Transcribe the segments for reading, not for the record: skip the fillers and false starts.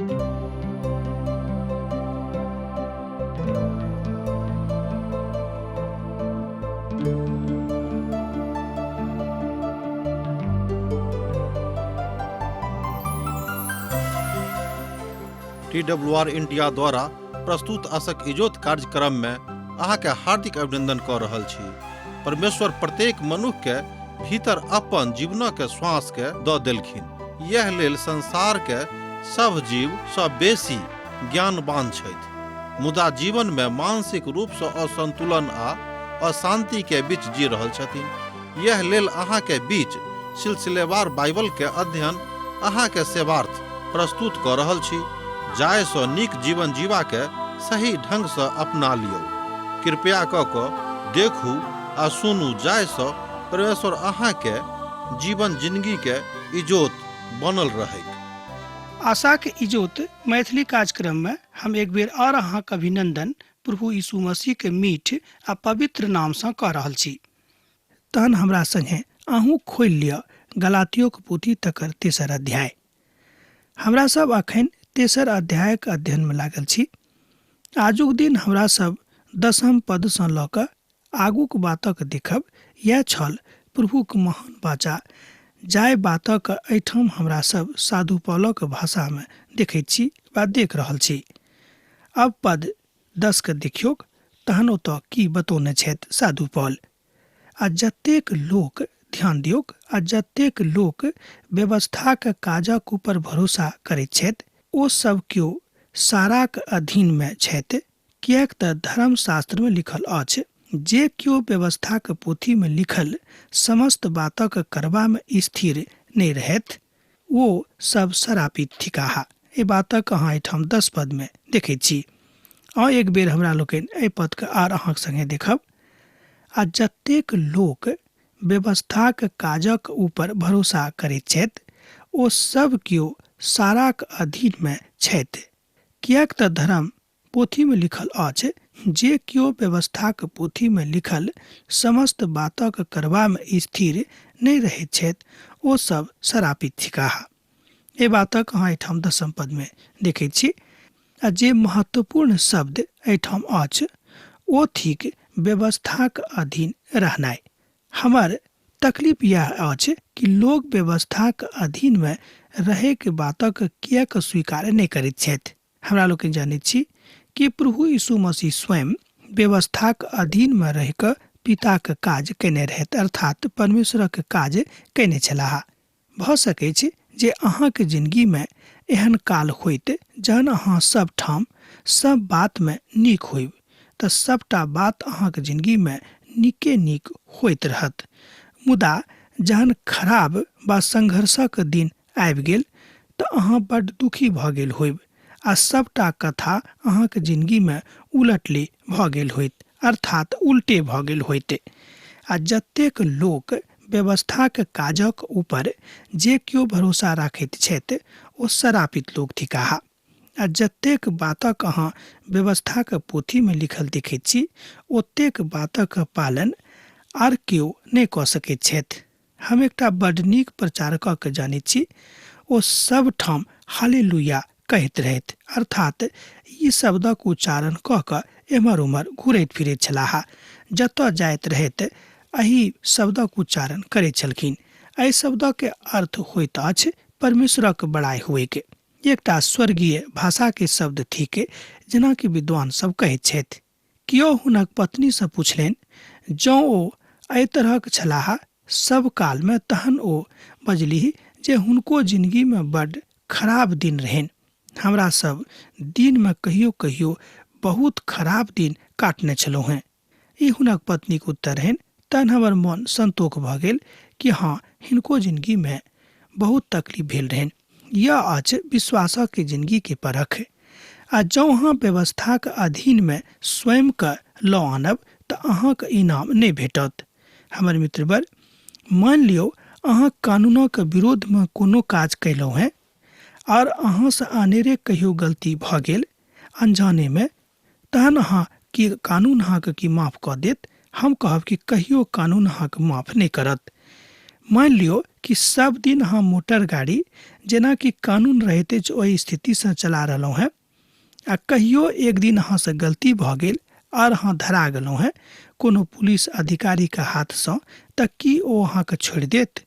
T W R India द्वारा प्रस्तुत आशक इजोत कार्यक्रम में अहाँके हार्दिक अभिनंदन कऽ रहल छी। परमेश्वर प्रत्येक मनुख के भीतर अपन जीवनक श्वास के दऽ देलखिन। यह लेल संसार के सभ जीव सँ बेसी ज्ञानवान छथि, मुदा जीवन में मानसिक रूप सँ असंतुलन आ अशांति के बीच जी रहल छथिन। यह लेल अहाँ के बीच सिलसिलेवार बाइबल के अध्ययन अहाँ के सेवार्थ प्रस्तुत कऽ रहल छी, जाहि सँ नीक जीवन जीवा के सही ढंग सँ अपना लियौ। कृपया कऽ कऽ देखू आ सुनू जाहि सँ परमेश्वर अहाँ के जीवन जिंदगी के इजोत बनल रहैक। आशाक इजोत मैथिली कार्यक्रम में हम एक बेर और अहाँक अभिनंदन प्रभु यीशु मसीह के मीठ आ पवित्र नाम सँ कऽ रहल छी। तहन हमरा संगे अहूँ खोलि लिअ गलातियोक पोथी तकर तेसर अध्याय। हमरा सब अखन तेसर अध्यायक अध्ययन में लागल छी। आजुक दिन हमरा सब दसम पद सँ लऽ कऽ आगूक बातक देखब। यैह छल प्रभुक महान वाचा, जाहि बातक एहिठाम हमरा सब साधु पौलक भाषा में देखैत छी वा देख रहल छी। अब पद 10 के देखियौक, तहन ओतऽ की बतौने छथि साधु पौल। आ जतेक लोक, ध्यान दियौक, आ जतेक लोक व्यवस्थाक काजक ऊपर भरोसा करैत छथि, ओ सब केओ साराक अधीन मे छथि, किएक तऽ धर्मशास्त्र मे लिखल अछि, जे केओ व्यवस्थाक पोथी मे लिखल समस्त बातक करबा मे स्थिर नहि रहथि, ओ सब शरापित थिकाह। एहि बातक अहाँ एहिठाम 10 पद मे देखैत छी। आउ एक बेर हमरा लोकनि एहि पद के आर अहाँक संगे देखब। आ जतेक लोक व्यवस्थाक काजक ऊपर भरोसा करैत छथि, ओ सब केओ साराक अधीन मे छथि, किएक तऽ धर्म पोथी मे लिखल अछि, जे केओ व्यवस्थाक पोथी मे लिखल समस्त बातक करबा मे स्थिर नहि रहैत छथि, ओ सब शरापित थिकाह। एहि बातक अहाँ एहिठाम दसम पद मे देखैत छी। आ जे महत्वपूर्ण शब्द एहिठाम अछि ओ थिक व्यवस्थाक अधीन रहनाइ। हमर तकलीफ यैह अछि कि लोक व्यवस्थाक अधीन मे रहैक बातक किएक स्वीकार नहि करैत छथि। हमरा लोकनि जानैत छी कि प्रभु यीशु मसीह स्वयं व्यवस्थाक अधीन मे रहि कऽ पिताक काज कयने रहथि, अर्थात परमेश्वरक काज कयने छलाह। भऽ सकैछ जे अहाँक जिनगी मे एहन काल होइत जहन अहाँ सब ठाम सब बात मे नीक होइब, तऽ सबटा बात अहाँक जिनगी मे नीके नीक होइत रहत। मुदा जहन खराब वा संघर्षक दिन आबि गेल तऽ अहाँ बड्ड दुखी भऽ गेल होइब आ सबटा कथा अहाँक जिनगी मे उलटले भऽ गेल होइत, अर्थात उल्टे भऽ गेल होइत। आ जतेक लोक व्यवस्थाक काजक ऊपर जे केओ भरोसा राखैत छथि, ओ शरापित लोक थिकाह। आ जतेक बातक अहाँ व्यवस्थाक पोथी मे लिखल देखैत छी, ओतेक बातक पालन आर केओ नहि कऽ सकैत छथि। हम एकटा बड्ड नीक प्रचारकक जानैत छी, ओ सब ठाम हालेलुया कहैत रहथि, अर्थात ई शब्दक उच्चारण कऽ कऽ एम्हर-ओम्हर घुरैत फिरैत छलाह। जतऽ जाइत रहथि एहि शब्दक उच्चारण करैत छलखिन। एहि शब्दक अर्थ होइत अछि परमेश्वरक बड़ाइ होइक। एकटा स्वर्गीय भाषा के शब्द थिक, जेना कि विद्वान सब कहैत छथि। केओ हुनक पत्नी सँ पुछलनि, जँ ओ एहि तरहक छलाह सब काल मे, तहन ओ बजलीह जे हुनको जिनगी मे बड्ड खराब दिन रहनि। हमरा सब दिन मे कहियो-कहियो बहुत खराब दिन काटने छलहुँ हेँ। ई हुनक पत्नीक उत्तर रहनि। तहन हमर मन संतोख भऽ गेल कि हँ, हिनको जिनगी मे बहुत तकलीफ भेल रहनि। यह अछि विश्वासक जिनगी के परख। आ जँ अहाँ व्यवस्थाक अधीन मे स्वयं के लऽ आनब तऽ अहाँक इनाम नहि भेटत। हमर मित्रवर, मानि लियौ अहाँ कानूनक विरोध मे कोनो काज कयलहुँ हेँ आओर अहाँ सँ अनेरे कहियो गलती भऽ गेल अनजाने मे, तहन अहाँ की कानून अहाँके की माफ कऽ देत? हम कहब कि कहियो कानून अहाँके माफ नहि करत। मानि लियौ कि सब दिन अहाँ मोटर गाड़ी जेनाकि कानून रहैत अछि ओहि स्थितिसँ चला रहलहुँ हेँ आ कहियो एक दिन अहाँसँ गलती भऽ गेल आर अहाँ धरा गेलहुँ हेँ कोनो पुलिस अधिकारीके हाथसँ, तऽ की ओ अहाँके छोड़ि देत?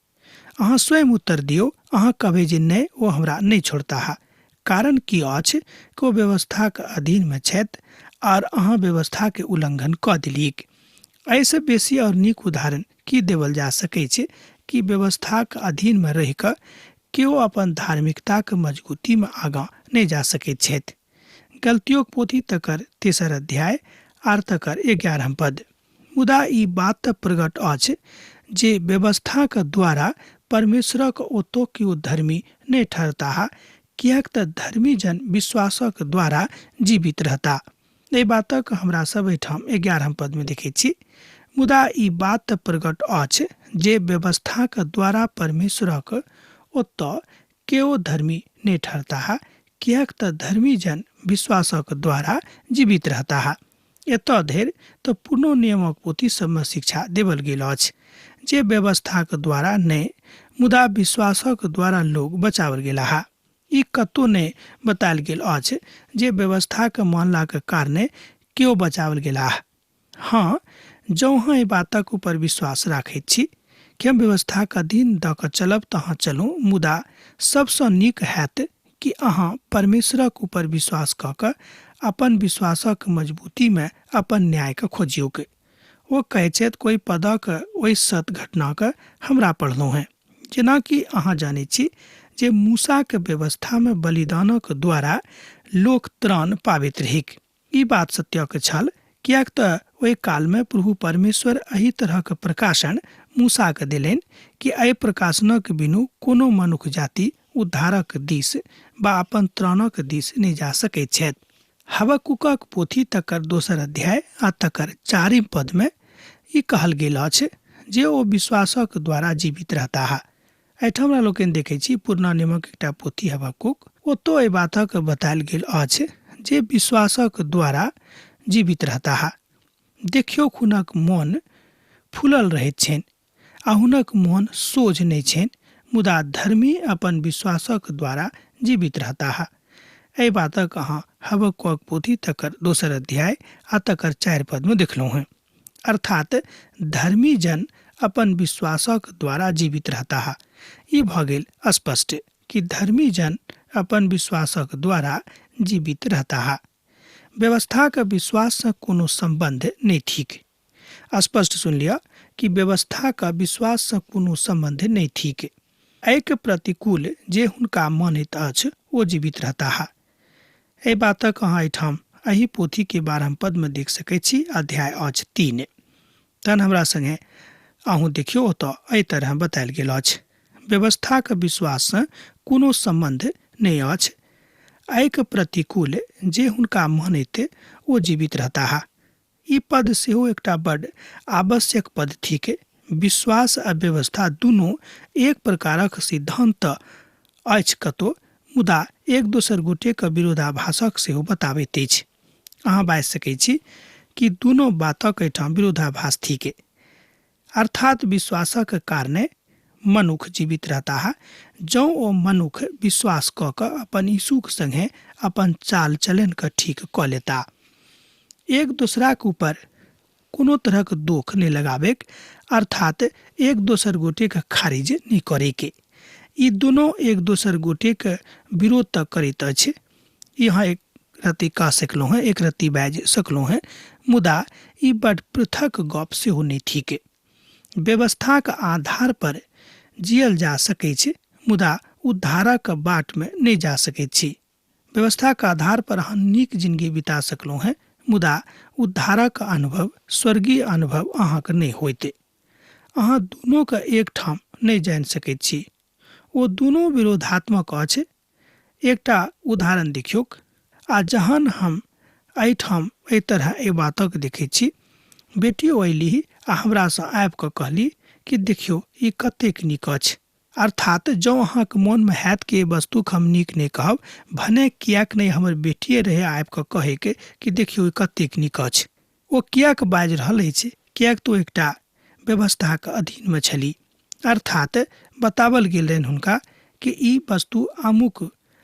अहाँ स्वयं उत्तर दियौ, अहाँ कहबै जे नहि, ओ हमरा नहि छोड़ताह। कारण की अछि कि ओ व्यवस्थाक अधीनमे छथि आर अहाँ व्यवस्थाके उल्लंघन कऽ देलियैक। एहिसँ बेसी आओर नीक उदाहरण की देबल जा सकैछ कि व्यवस्थाक अधीनमे रहि कऽ केओ अपन धार्मिकताक मजगूतीमे आगाँ नहि जा सकैत छथि। गलतियोक पोथी तकर तेसर अध्याय आर तकर 11 पद। मुदा ई बात तऽ प्रगट अछि जे व्यवस्थाक द्वारा परमेश्वरक ओतऽ केओ धर्मी नहि ठहरताह, किएक तऽ धर्मी जन विश्वासक द्वारा जीवित रहता। एहि बातक हमरा सब एहिठाम 11 पदमे देखैत छी। मुदा ई बात तऽ प्रगट अछि जे व्यवस्थाक द्वारा परमेश्वरक ओतऽ केओ धर्मी नहि ठहरताह, किएक तऽ धर्मी जन विश्वासक द्वारा जीवित रहताह। एतऽ धरि तऽ पुरनो नियमक पोथी सबमे शिक्षा देबल गेल अछि जे व्यवस्थाक द्वारा नहि मुदा विश्वासक द्वारा लोग बचाओल गेलाह। ई कतौ नहि बतायल गेल अछि जे व्यवस्थाक मानलाक कारणे केओ बचाओल गेलाह। हँ, जँ अहाँ एहि बातक ऊपर विश्वास राखैत छी कि हम व्यवस्थाक अधीन दऽ कऽ चलब तऽ अहाँ चलू, मुदा सबसँ नीक हैत कि अहाँ परमेश्वरक ऊपर विश्वास कऽ कऽ अपन विश्वासक मजबूतीमे अपन न्यायके खोजियौक। ओ कहैत छथि कोइ पदक ओहि सत घटनाक हमरा पढ़लहुँ हेँ। जेनाकि अहाँ जानैत छी जे मूसाक व्यवस्थामे बलिदानक द्वारा लोक त्राण पाबैत रहिक। ई बात सत्यक छल, किएक तऽ ओहि कालमे प्रभु परमेश्वर एहि तरहक प्रकाशन मूसाके देलनि कि एहि प्रकाशनक बिनु कोनो मनुख जाति उद्धारक दिस बा अपन त्राणक दिस नहि जा सकैत छथि। हबक्कूकक पोथी तकर दोसर अध्याय आ तकर चारिम पदमे ई कहल गेल अछि जे ओ विश्वासक द्वारा जीवित रहताह। एहिठाम हमरा लोकनि देखै छी पुरना नियमक एकटा पोथी हबक्कूक, ओतौ एहि बातक बतायल गेल अछि जे विश्वासक द्वारा जीवित रहताह। देखियौ हुनक मोन फूलल रहैत छनि आ हुनक मोन सोझ नहि छनि, मुदा धर्मी अपन विश्वासक द्वारा जीवित रहताह। एहि बातक अहाँ हबक्कूक पोथी तकर दोसर अध्याय आ तकर 4 पदमे देखलहुँ हेँ। अर्थात धर्मी जन अपन विश्वासक द्वारा जीवित रहताह। ई भऽ गेल स्पष्ट कि धर्मी जन अपन विश्वासक द्वारा जीवित रहताह। व्यवस्थाक विश्वाससँ कोनो सम्बन्ध नहि थिक। स्पष्ट सुनि लिअ कि व्यवस्थाक विश्वाससँ कोनो सम्बन्ध नहि थिक। एहिके प्रतिकूल जे हुनका मानैत अछि ओ जीवित रहताह। एहि बातक अहाँ एहिठाम एहि पोथीके 12 पदमे देख सकैत छी, अध्याय अछि 3। तहन हमरा संगे अहूँ देखियौ, ओतऽ एहि तरह बतायल गेल अछि। व्यवस्थाक विश्वाससँ कोनो सम्बन्ध नहि अछि। एहिके प्रतिकूल जे हुनका मानैत ओ जीवित रहताह। ई पद सेहो एकटा बड आवश्यक पद थिक। विश्वास आ व्यवस्था दुनू एक प्रकारक सिद्धांत अछि कतौ, मुदा एक दोसर गोटेक विरोधाभासक सेहो बताबैत अछि। अहाँ बाजि सकै छी कि दुनू बातक एहिठाम विरोधाभास थिक। अर्थात विश्वासक कारणे मनुख जीवित रहताह। जँ ओ मनुख विश्वास कऽ कऽ अपन यीशुक संगे अपन चाल चलनके ठीक कऽ लेता, एक दोसराक ऊपर कोनो तरहक दोख नहि लगाबैक, अर्थात एक दोसर गोटेके खारिज नहि करैके। ई दुनू एक दोसर गोटेके विरोध तऽ करैत अछि, ई अहाँ एक रत्ती कह सकलहुँ हेँ, एक रत्ती बाजि सकलहुँ हेँ, मुदा ई बड पृथक गप सेहो नहि थिक। व्यवस्थाक आधार पर जियल जा सकैछ, मुदा उद्धारक बाटमे नहि जा सकैत छी। व्यवस्थाक आधार पर अहाँ नीक जिंदगी बिता सकलहुँ हेँ, मुदा उद्धारक अनुभव, स्वर्गीय अनुभव अहाँके नहि होइत। अहाँ दुनूके एकठाम नहि जानि सकैत छी। ओ दुनू विरोधात्मक अछि। एकटा उदाहरण देखियौक। आ जहन हम एहिठाम एहि तरह एहि बातक देखैत छी, बेटी ओ अयलीह आ हमरासँ आबि कऽ कहली कि देखियौ ई कतेक नीक अछि। अर्थात जँ अहाँके मोनमे हैत कि एहि वस्तुके हम नीक नहि कहब, भने किएक नहि हमर बेटिए रहै आबि कऽ कहैके कि देखियौ ई कतेक नीक अछि। ओ किएक बाजि रहल अछि? किएक तऽ ओ एकटा व्यवस्थाक अधीनमे छली। अर्थात बतावल गेल रहनि हुनका कि ई वस्तु अमुक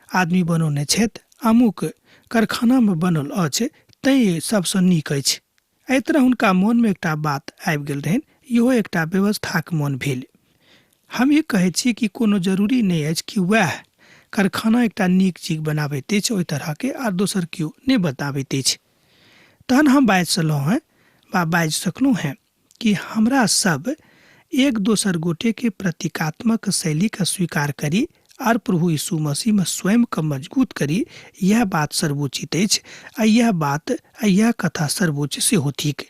आदमी बनौने छथि, अमुक कारखानामे बनल अछि, तैँ सबसँ नीक अछि। एहि तरह हुनका मोनमे एकटा बात आबि गेल रहनि। इहो एकटा व्यवस्थाक मोन भेल। हम ई कहैत छी कि कोनो जरूरी नहि अछि कि वएह कारखाना एकटा नीक चीज बनाबैत अछि ओहि तरहके, आर दोसर केओ नहि बताबैत अछि। तहन हम बाजि सकलहुँ हेँ वा बाजि सकलहुँ हेँ कि हमरा सब एक दोसर गोटेके प्रतीकात्मक शैलीके स्वीकार करी आर प्रभु यीशु मसीहमे स्वयंके मजबूत करी। यह बात सर्वोचित अछि आ यह बात आ यह कथा सर्वोच्च सेहो थिक।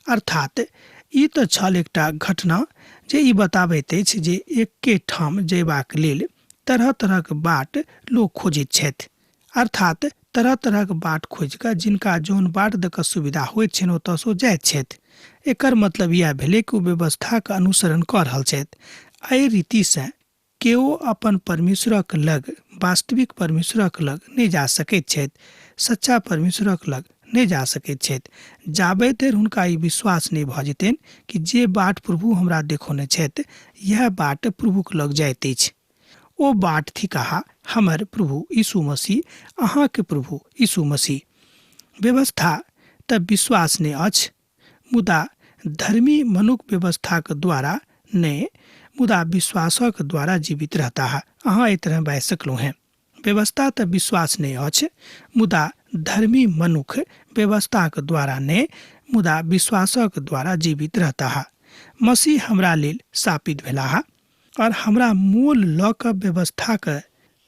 अर्थात ई तऽ छल एकटा घटना जे ई बताबैत अछि जे एके ठाम जयबाक लेल तरह तरहक बाट लोक खोजैत छथि। अर्थात तरह तरहक बाट खोजि कऽ जिनका जौन बाट दऽ कऽ सुविधा होइत छनि ओतऽसँ ओ जाइत छथि। एकर मतलब इएह भेलै कि ओ व्यवस्थाके अनुसरण कऽ रहल छथि। एहि रीतिसँ केओ अपन परमेश्वरक लग, वास्तविक परमेश्वरक लग नहि जा सकैत छथि, सच्चा परमेश्वरक लग नहि जा सकैत छथि, जाबे धरि हुनका ई विश्वास नहि भऽ जेतनि कि जे बाट प्रभु हमरा देखौने छथि इएह बाट प्रभुक लग जाइत अछि। ओ बाट थिकाह हमर प्रभु यीशु मसीह, अहाँके प्रभु यीशु मसीह। व्यवस्था तऽ विश्वास नहि अछि, मुदा धर्मी मनुख व्यवस्थाक द्वारा नहि, मुदा विश्वासक द्वारा जीवित रहताह। अहाँ एहि तरह बाजि सकलहुँ हेँ। व्यवस्था तऽ विश्वास नहि अछि, मुदा धर्मी मनुख व्यवस्थाक द्वारा नहि, मुदा विश्वासक द्वारा जीवित रहताह। मसीह हमरा लेल शापित भेलाह और हमरा मोल लऽ कऽ व्यवस्थाक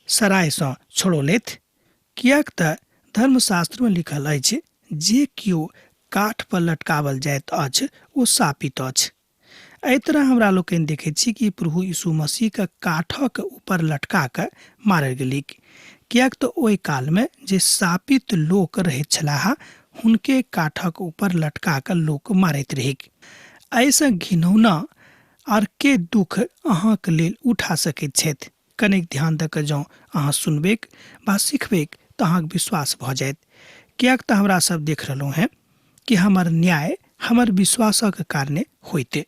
सरायसँ छोड़ौलथि, किएक तऽ धर्मशास्त्रमे लिखल अछि, जे केओ काठ पर लटकावल जाइत अछि ओ शापित अछि। एहि तरह हमरा लोकनि देखैत छी कि प्रभु यीशु मसीहके काठक ऊपर लटका कऽ मारल गेलिक, किएक तऽ ओहि कालमे जे शापित लोक रहैत छलाह हुनके काठक ऊपर लटका कऽ लोक मारैत रहैक। एहिसँ घिनौना आर के दुख अहाँक लेल उठा सकैत छथि? कनेक ध्यान दऽ कऽ जँ अहाँ सुनबैक वा सिखबैक तऽ अहाँक विश्वास भऽ जायत, किएक तऽ हमरा सब देख रहलहुँ हेँ कि हमर न्याय हमर विश्वासक कारणे होइते।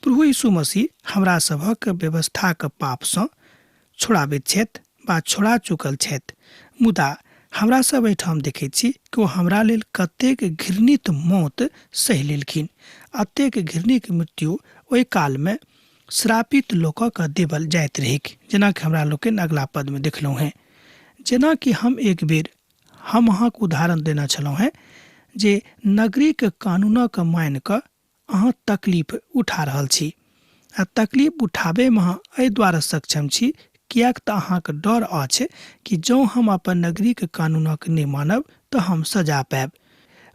प्रभु यीशु मसीह हमरा सभक व्यवस्थाक पापसँ छोड़ाबैत छथि वा छोड़ा चुकल छथि, मुदा हमरा सब एहिठाम देखैत छी कि ओ हमरा लेल कतेक घृणित मौत सहि लेलखिन। अतेक घृणित मृत्यु ओहि कालमे श्रापित लोकक देवल जाइत रहैक, जेनाकि हमरा लोकनि अगला पदमे देखलहुँ हेँ। जेनाकि हम एक बेर हम अहाँके उदाहरण देने छलहुँ हेँ जे नगरीक कानूनक मानि कऽ अहाँ तकलीफ उठा रहल छी, आ तकलीफ उठाबैमे अहाँ एहि दुआरे सक्षम छी किएक तऽ अहाँके डर अछि कि जँ हम अपन नगरीक कानूनक नहि मानब तऽ हम सजा पायब।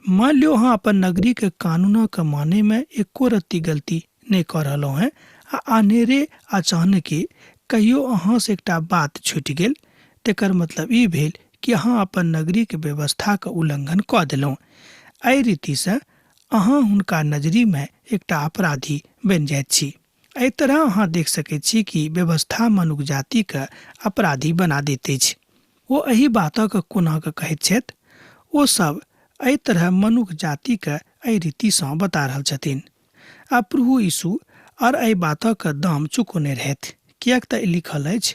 मानि लियौ अहाँ अपन नगरीक कानूनक मानैमे एको रत्ती गलती नहि कऽ रहलहुँ हेँ आ अनेरे अचानके कहियो अहाँसँ एकटा बात छूटि गेल, तेकर मतलब ई भेल कि अहाँ अपन नगरीक व्यवस्थाक उल्लंघन कऽ देलहुँ। एहि रीतिसँ अहाँ हुनका नजरिमे एकटा अपराधी बनि जाइत छी। एहि तरह अहाँ देख सकैत छी कि व्यवस्था मनुख जातिके अपराधी बना दैत अछि। ओ एहि बातक कोना कऽ कहैत छथि? ओ सब एहि तरह मनुख जातिके एहि रीतिसँ बता रहल छथिन। आ प्रभु यीशु आर एहि बातक दाम चुकौने रहथि, किएक तऽ लिखल अछि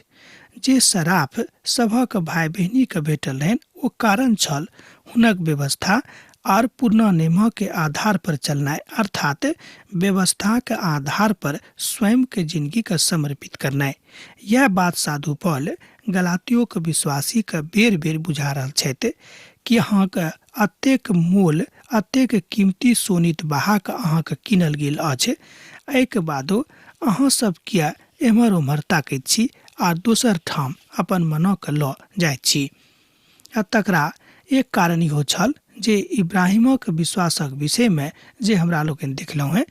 जे सराफ सभक भाय बहिनीके भेटल रहनि ओ कारण छल हुनक व्यवस्था आर पुरना नियमके आधार पर चलनाइ, अर्थात व्यवस्थाके आधार पर स्वयंके जिंदगीके समर्पित करनाइ। यह बात साधु पॉल गलातियोके विश्वासीके बेर बेर बुझा रहल छथि कि अहाँके अतेक मोल, अतेक कीमती सोनित बहाके अहाँके कीनल गेल अछि, एहिके बादो अहाँ सब किया एम्हर ओम्हर ताकैत छी आ दोसर ठाम अपन मनके लऽ जाइत छी। आ तकरा एक कारण इहो छल जे इब्राहिमक विश्वासक विषयमे जे हमरा लोकनि देखलहुँ हेँ,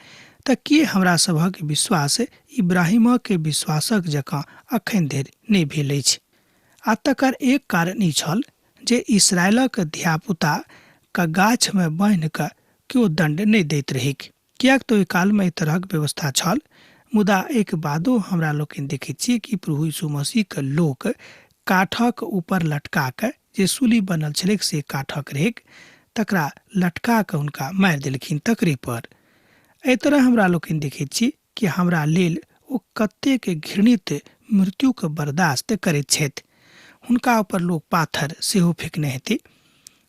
तऽ की हमरा सभक विश्वास इब्राहिमक विश्वासक जकाँ अखन धरि नहि भेल अछि? आ तकर एक कारण ई छल जे इसराइलक धियापुता के गाछमे बान्हि कऽ केओ दण्ड नहि दैत रहैक, किएक तऽ ओहि कालमे एहि तरहक व्यवस्था छल। मुदा एहिके बादो हमरा लोकनि देखैत छी कि प्रभु यीशु मसीहके लोक काठक ऊपर लटका कऽ, जे सूली बनल छलैक से काठक रहैक, तकरा लटका कऽ हुनका मारि देलखिन तकरे पर। एहि तरह हमरा लोकनि देखैत छी कि हमरा लेल ओ कतेक घृणित मृत्युके बर्दाश्त करैत छथि। हुनका ऊपर लोक पाथर सेहो फेकने हेतै,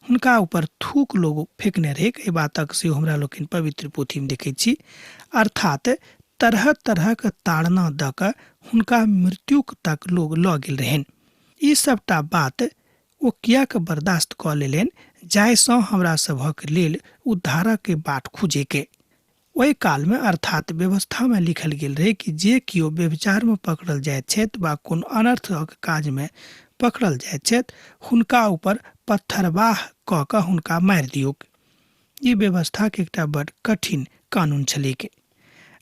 हुनका ऊपर थूक लोग फेकने रहै। एहि बातक सेहो हमरा लोकनि पवित्र पोथीमे देखैत छी। अर्थात तरह तरहक ताड़ना दऽ कऽ हुनका मृत्युक तक लोग लऽ गेल रहनि। ई सबटा बात ओ किएक बर्दाश्त कऽ लेलनि जाहिसँ हमरा सभक लेल उद्धारक बाट खुजैके। ओहि कालमे अर्थात व्यवस्थामे लिखल गेल रहै कि जे केओ व्यभिचारमे पकड़ल जाइत छथि वा कोनो अनर्थक काजमे पकड़ल जाइत छथि हुनका ऊपर पत्थरबाह कऽ कऽ हुनका मारि दियौक। ई व्यवस्थाके एकटा बड कठिन कानून छलैक।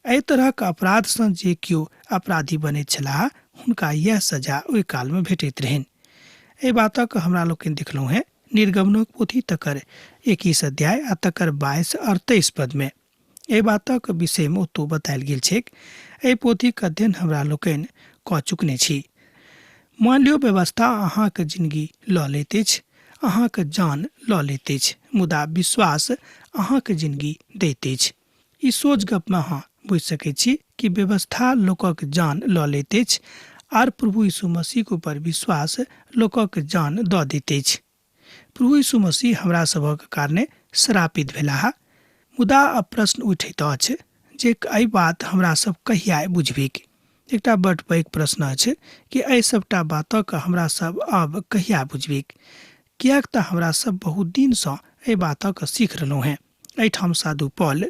एहि तरहक अपराधसँ जे केओ अपराधी बनैत छलाह हुनका इएह सजा ओहि कालमे भेटैत रहनि। एहि बातक हमरा लोकनि देखलहुँ हेँ निर्गमनक पोथी तकर 21 अध्याय आ तकर 22 और 23 पदमे एहि बातक विषयमे ओतौ बतायल गेल छैक। एहि पोथीक अध्ययन हमरा लोकनि कऽ चुकने छी। मान लियौ व्यवस्था अहाँके जिनगी लऽ लैत अछि, अहाँके जान लऽ लैत अछि, मुदा विश्वास अहाँके जिनगी दैत अछि। ई सोझ गपमे अहाँ बुझि सकैत छी कि व्यवस्था लोकक जान लऽ लैत अछि आर प्रभु यीशु मसीहक ऊपर विश्वास लोकक जान दऽ दैत अछि। प्रभु यीशु मसीह हमरा सभक कारणे श्रापित भेलाह। मुदा अब प्रश्न उठैत अछि जे एहि बात हमरा सब कहिया बुझबिक? एकटा बड पैघ प्रश्न अछि कि एहि सबटा बातक हमरा सब अब कहिया बुझबिक? किएक तऽ हमरा सब बहुत दिनसँ एहि बातक सीख रहलहुँ हेँ। एहिठाम साधु पॉल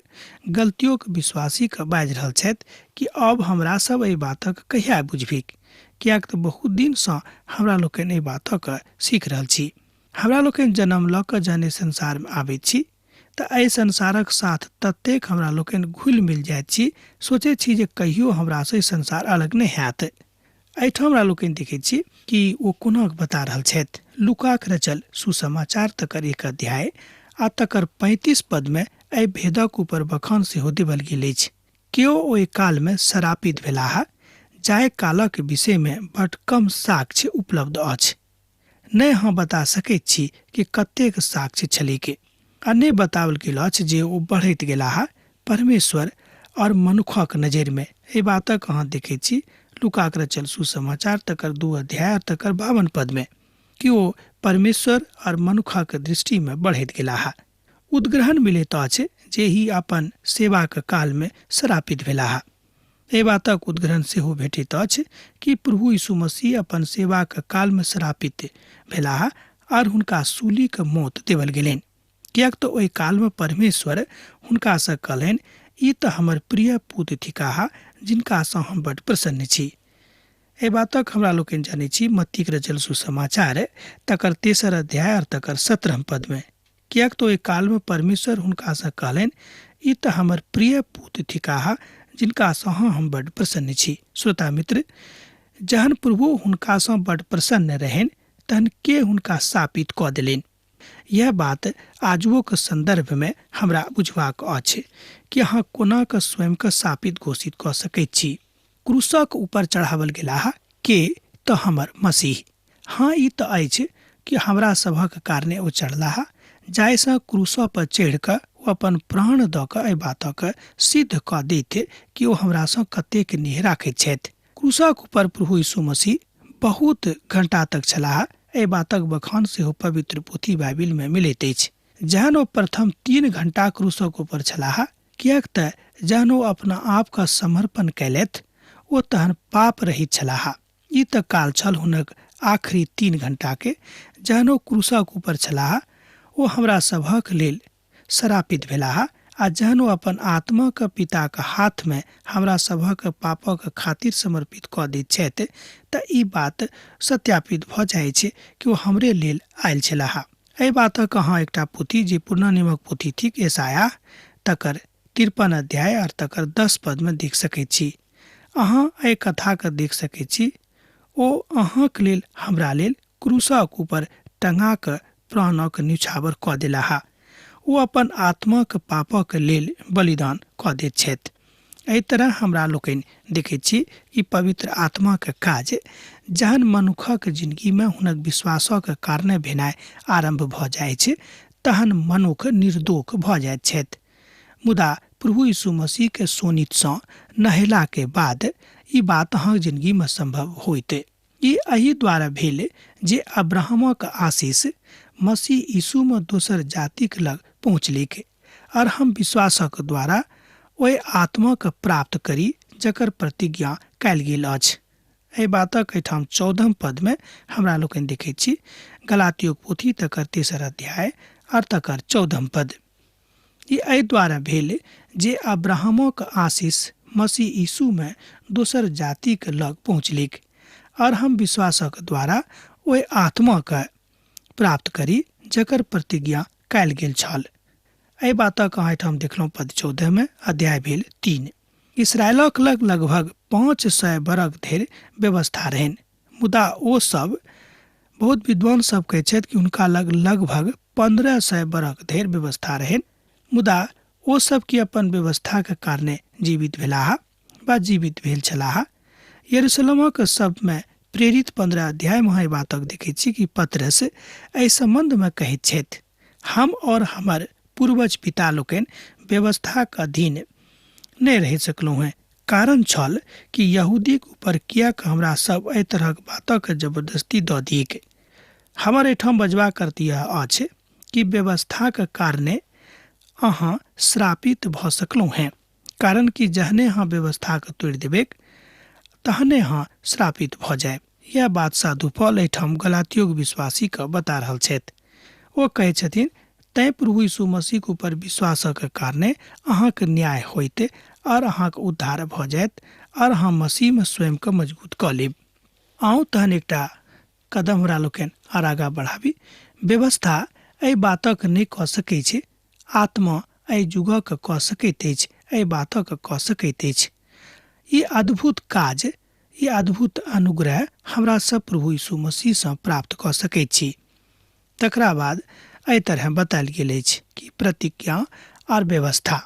गलतियोक विश्वासीके बाजि रहल छथि कि अब हमरा सब एहि बातक कहिया बुझबिक? किएक तऽ बहुत दिनसँ हमरा लोकनि एहि बातक सीख रहल छी। हमरा लोकनि जन्म लऽ कऽ जहन एहि संसारमे आबैत छी तऽ एहि संसारक साथ ततेक हमरा लोकनि घुलि मिल जाइत छी, सोचैत छी जे कहियो हमरासँ ई संसार अलग नहि हैत। एहिठाम हमरा लोकनि देखैत छी कि ओ कोना बता रहल छथि। लूकाक रचल सुसमाचार तकर 1 अध्याय आ तकर 35 पदमे एहि भेदक ऊपर बखान सेहो देबल गेल अछि। केओ ओहि कालमे शरापित भेलाह जाहि कालक विषयमे बड कम साक्ष्य उपलब्ध अछि। नहि अहाँ बता सकैत छी कि कतेक साक्ष्य छलैक आ नहि बताओल गेल अछि जे ओ बढ़ैत गेलाह परमेश्वर और मनुखक नजरिमे। एहि बातक अहाँ देखैत छी लूकाक रचल सुसमाचार तकर 2 अध्याय और तकर 52 पदमे कि ओ परमेश्वर और मनुखक दृष्टिमे बढ़ैत गेलाह। उद्ग्रहण मिलैत अछि जे ही अपन सेवाक कालमे श्रापित भेलाह। एहि बातक उद्ग्रहण सेहो भेटैत अछि कि प्रभु यीशु मसीह अपन सेवाक कालमे श्रापित भेलाह और हुनका सूलीक मौत देवल गेलनि। किएक तऽ ओहि कालमे परमेश्वर हुनकासँ कहलनि, ई तऽ हमर प्रिय पुत्र थिकाह जिनकासँ हम बड प्रसन्न छी। एहि बातक हमरा लोकनि जनैत छी मत्तीक रचल सुसमाचार तकर 3 अध्याय और तकर 17 पदमे। किएक तऽ ओहि कालमे परमेश्वर हुनकासँ कहलनि, ई तऽ हमर प्रिय पुत्र थिकाह जिनकासँ हम बड प्रसन्न छी। श्रोता मित्र, जहन प्रभु हुनकासँ बड प्रसन्न रहनि तहन के हुनका शापित कऽ देलनि? यह बात आजुओक संदर्भमे हमरा बुझबाक अछि कि अहाँ कोना कऽ स्वयंके शापित घोषित कऽ सकैत छी। क्रूसक ऊपर चढ़ावल गेलाह के तऽ हमर मसीह। हाँ, ई तऽ अछि कि हमरा सभक कारणे ओ चढ़लाह, जाहिसँ क्रूस पर चढ़ि कऽ ओ अपन प्राण दऽ कऽ एहि बातक सिद्ध कऽ दैत कि ओ हमरासँ कतेक नेह राखैत छथि। क्रूसक ऊपर प्रभु यीशु मसीह बहुत घंटा तक छलाह। एहि बातक बखान सेहो पवित्र पोथी बाइबिलमे मिलैत अछि। जहन ओ प्रथम 3 घंटा क्रूसक ऊपर छलाह, किएक तऽ जहन ओ अपना आपके समर्पण कयलथि ओ तहन पाप रहित छलाह। ई तऽ काल छल हुनक आखिरी 3 घंटाके जहन ओ क्रूसक ऊपर छलाह। ओ हमरा सभक लेल श्रापित भेलाह आ जहन ओ अपन आत्माक पिताक हाथमे हमरा सभक पापक खातिर समर्पित कऽ दैत छथि तऽ ई बात सत्यापित भऽ जाइ छै कि ओ हमरे लेल आयल छलाह। एहि बातक अहाँ एकटा पोथी जे पुरना नियमक पोथी थिक यशायाह तकर 53 अध्याय और तकर 10 पदमे देख सकैत छी। अहाँ एहि कथाके देख सकैत छी। ओ अहाँक लेल हमरा लेल क्रूसक ऊपर टंगा कऽ प्राणक न्योछावर कऽ देलाह। ओ अपन आत्माक पापक लेल बलिदान कऽ दैत छथि। एहि तरह हमरा लोकनि देखैत छी कि पवित्र आत्माक काज जहन मनुखक जिनगीमे हुनक विश्वासक कारणे भेनाइ आरम्भ भऽ जाइछ तहन मनुख निर्दोष भऽ जाइत छथि। मुदा प्रभु यीशु मसीहके शोणितसँ नहेलाके बाद ई बात अहाँक जिनगीमे सम्भव होइत। ई एहि द्वारा भेल जे अब्राहमक आशीष मसीह यीशुमे दोसर जातिक लग पहुँचलैक और हम विश्वासक द्वारा ओहि आत्माके प्राप्त करी जकर प्रतिज्ञा कयल गेल अछि। एहि बातक एहिठाम 14 पदमे हमरा लोकनि देखैत छी, गलातियोक पोथी तकर 3 अध्याय और तकर 14 पद। ई एहि द्वारा भेल जे अब्राहमक आशीष मसीह यीशुमे दोसर जातिक लग पहुँचलैक और हम विश्वासक द्वारा ओहि आत्माके प्राप्त करी जकर प्रतिज्ञा कयल गेल छल। एहि बातक अहाँ एहिठाम देखलहुँ पद 14 में, अध्याय भेल 3। इसराइलक लग लगभग 500 बरख धरि व्यवस्था रहनि, मुदा ओ सब बहुत विद्वान सब कहै छथि कि हुनका लग लगभग 1500 बरख धरि व्यवस्था रहनि, मुदा ओ सब की अपन व्यवस्थाके कारणे जीवित भेलाह वा जीवित भेल छलाह। यरूशलेमक सबमे प्रेरित 15 अध्यायमे एहि बातक देखै छी कि पतरस एहि सम्बन्धमे कहैत छथि, हम और हमर पूर्वज पिता लोकनि व्यवस्थाक अधीन नहि रहि सकलहुँ हेँ, कारण छल कि यहूदीक ऊपर किएक हमरा सब एहि तरहक बातक जबरदस्ती दऽ दियैक। हमर एहिठाम बजबाक अर्थ यह अछि कि व्यवस्थाक कारणे अहाँ श्रापित भऽ सकलहुँ हेँ, कारण कि जहने अहाँ व्यवस्थाके तोड़ि देबैक तहने अहाँ श्रापित भऽ जायब। यह बात साधु पौल एहिठाम गलातियोक विश्वासीके बता रहल छथि। ओ कहै छथिन, तैं प्रभु यीशु मसीहक ऊपर विश्वासक कारणे अहाँके न्याय होइत और अहाँके उद्धार भऽ जायत और अहाँ मसीहमे स्वयंके मजबूत कऽ लेब। आउ तहन एकटा कदम हमरा लोकनि आर आगाँ बढ़ाबी। व्यवस्था एहि बातक नहि कऽ सकै छै, आत्मा एहि युगक कऽ सकैत अछि, एहि बातक कऽ सकैत अछि। ई अद्भुत काज, ई अद्भुत अनुग्रह हमरा सब प्रभु यीशु मसीहसँ प्राप्त कऽ सकैत छी। तकरा बाद एहि तरह बतायल गेल अछि कि प्रतिज्ञा और व्यवस्था।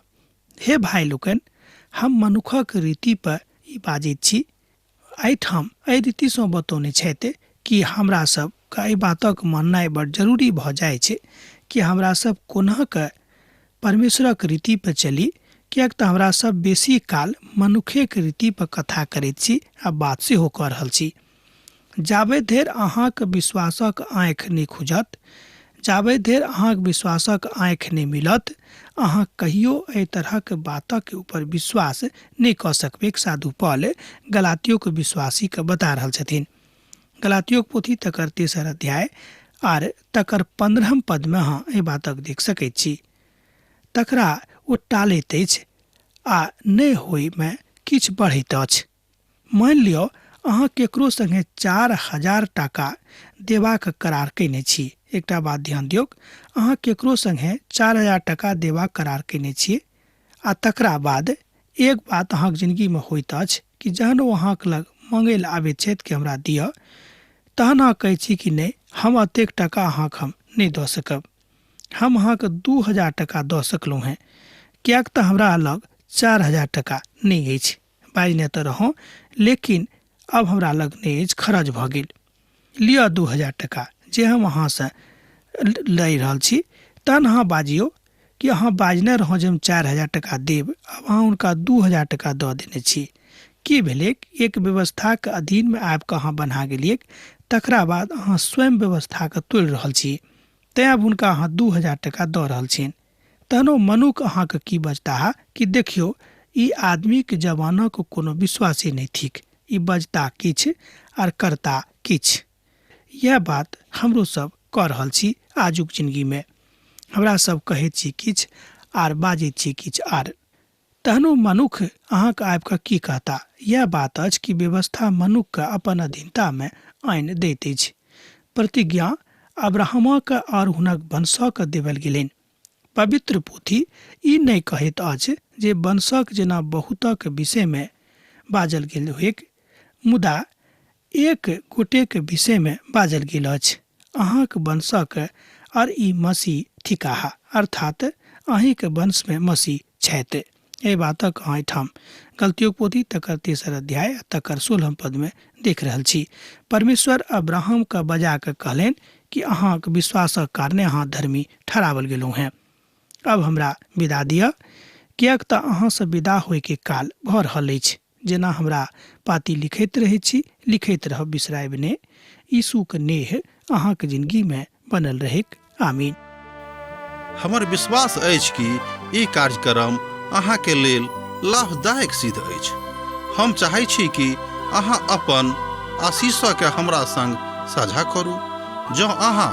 हे भाइ लोकनि, हम मनुखक रीति पर ई बाजैत छी। एहिठाम एहि रीतिसँ बतौने छथि कि हमरा सबके एहि बातक माननाइ बड़ जरूरी भऽ जाइ छै कि हमरा सब कोना कऽ परमेश्वरक रीति पर चली, किएक तऽ हमरा सब बेसी काल मनुखेक रीति पर कथा करैत छी आ बात सेहो कऽ रहल छी। जाबे धरि अहाँक विश्वासक आँखि नहि खुजत, जाबे धरि अहाँक विश्वासक आँखि नहि मिलत, अहाँ कहियो एहि तरहक बातक ऊपर विश्वास नहि कऽ सकबैक। साधु पौल गलातियोक विश्वासीके बता रहल छथिन। गलातियोक पोथी तकर 3 अध्याय आर तकर 15 पदमे अहाँ एहि बातक देख सकैत छी। तकरा ओ टालैत अछि आ नहि होइमे किछु बढ़ैत अछि। मानि लिअ अहाँ केकरो संगे 4000 टाका देबाक करार कयने छी। एकटा बात ध्यान दियौक, अहाँ केकरो संगे 4000 टाका देबाक करार कयने छी आ तकरा बाद एक बात अहाँक जिनगीमे होइत अछि कि जहन ओ अहाँक लग मांगै लए आबैत छथि कि हमरा दिअ, तहन अहाँ कहै छी कि नहि, हम एतेक टाका अहाँक हम नहि दऽ सकब, हम अहाँके 2000 टाका दऽ सकलहुँ हेँ, किएक तऽ हमरा लग 4000 टाका नहि अछि। बाजने तऽ रहौं, लेकिन अब हमरा लग नहि अछि, खर्च भऽ गेल। लिअ 2000 टाका जे हम अहाँसँ लऽ रहल छी। तहन अहाँ बाजियौ कि अहाँ बाजने रहौं जे हम 4000 टाका देब, अब अहाँ हुनका 2000 टाका दऽ देने छी। की भेलैक, एक व्यवस्थाके अधीनमे आबिकऽ अहाँ बन्हा गेलियैक, तकरा बाद अहाँ स्वयं व्यवस्थाके तोड़ि रहल छी, तैँ आब हुनका अहाँ 2000 टाका दऽ रहल छियनि। तहन ओ मनुख अहाँके की बजताह कि देखियौ ई आदमीक जवानक कोनो विश्वासी नहि थिक, ई बजता किछु आर करता किछु। यैह बात हमरो सब कऽ रहल छी आजुक जिनगीमे। हमरा सब कहैत छी किछु आर बाजैत छी किछु आर। तहन ओ मनुख अहाँके आबिकऽ की कहता? यैह बात अछि कि व्यवस्था मनुखके अपन अधीनतामे आनि दैत अछि। प्रतिज्ञा अब्राहमक और हुनक वंशक देवल गेलनि। पवित्र पोथी ई नहि कहैत अछि जे वंशक जेना बहुतक विषयमे बाजल गेल होइक, मुदा एक गोटेक विषयमे बाजल गेल अछि, अहाँक वंशक और ई मसीह थिकाह, अर्थात अहींक वंशमे मसीह छथि। एहि बातक अहाँ एहिठाम गलतियोक पोथी तकर 3 अध्याय तकर 16 पदमे देख रहल छी। परमेश्वर अब्राहमके बजा कऽ कहलनि कि अहाँक विश्वासक कारणे अहाँ धर्मी ठहरावल गेलहुँ हेँ। अब हमरा विदा दिअ, किएक तऽ अहाँसँ विदा होइके काल भऽ रहल अछि। जेना हमरा पाती लिखैत रहै छी, लिखैत रहब, बिसरायब ने। यीशुक नेह अहाँक जिनगीमे बनल रहैक। आमीन। हमर विश्वास अछि कि ई कार्यक्रम अहाँके लेल लाभदायक सिद्ध अछि। हम चाहै छी कि अहाँ अपन आशीषके हमरा संग साझा करू। जँ अहाँ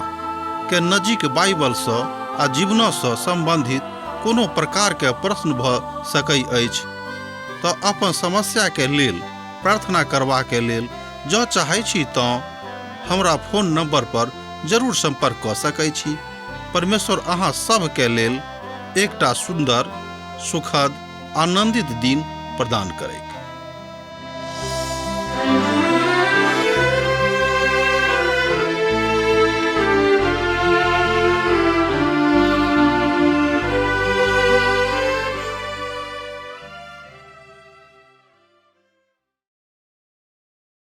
के नजीक बाइबलसँ आ जीवनसँ सम्बन्धित कोनो प्रकारके प्रश्न भऽ सकै अछि तऽ अपन समस्याके लेल प्रार्थना करबाके लेल जँ चाहै छी तँ हमरा फोन नंबर पर जरूर संपर्क कऽ सकै छी। परमेश्वर अहाँ सभके लेल एकटा सुन्दर, सुखद, आनंदित दिन प्रदान करैक।